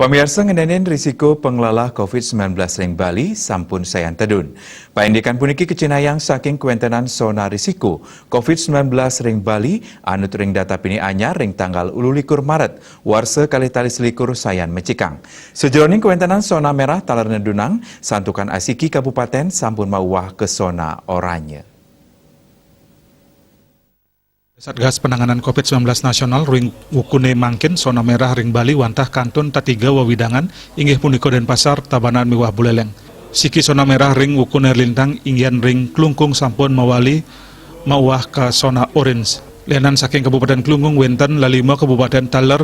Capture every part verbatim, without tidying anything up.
Pamiarsa, ngenénin risiko panglalah covid sembilan belas ring Bali sampun sayan tedun. Paindikan puniki kacinayang saking kawéntenan sona risiko covid sembilan belas ring Bali anut ring data pinih anyar ring tanggal ululikur Maret, warsa kalih tali selikur sayan mecikang. Sajeroning kawéntenan sona merah taler nedunang, santukan asiki kabupatén sampun mauwah ka sona oranye. Satgas Penanganan covid sembilan belas Nasional ring wukuné mangkin sona merah ring Bali wantah kantun tatiga wewidangan, inggih punika Denpasar, Tabanan miwah Buléléng. Siki sona merah ring wukuné lintang inggihan ring Klungkung sampun mawali mauwah ka sona orange. Lénan saking Kabupatén Klungkung wénten lelima kabupatén taler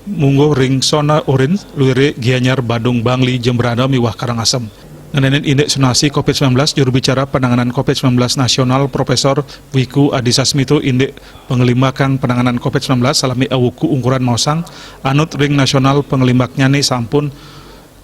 mungguh ring sona orange, luiré Gianyar, Badung, Bangli, Jembrana miwah Karangasem. Ngenénin indik sonasi covid sembilan belas, juru bicara penanganan covid sembilan belas nasional Profesor Wiku Adhisa Smito indik panglimbakang penanganan covid sembilan belas salami awuku ungkuran maosang, anut ring nasional panglimbaknyané sampun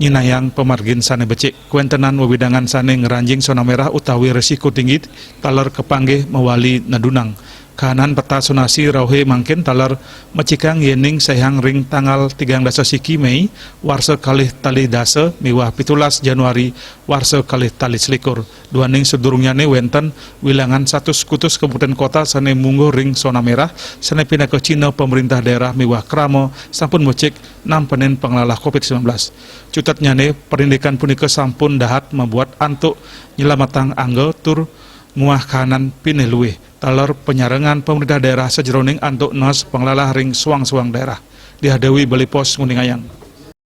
nyinahang pamargin sané becik. Kawéntenan wewidangan sané ngranjing sona merah utawi risiko tinggi taler kapanggih mawali nedunang. Kahanan peta sonasi rauhé mangkin taler mecikang yéning saihang ring tanggal tigang dasa siki Méi warsa kalih tali dasa miwah pitulas Januari warsa kalih tali selikur. Duaning sadurungnyané wénten wilangan satus kutus kabupatén kota sané mungguh ring sona merah, sané pinaka cihna pamréntah daerah miwah krama sampun becik nampenin panglalah covid sembilan belas. Cutetnyané, parindikan punika sampun dahat mabuat antuk nyelametang angga tur nguah kahanan pinih luih taler panyarengan pamréntah daerah sajeroning antuk naas panglalah ring suang-suang daerah. Diah Dewi, Bali Post, nguningayang.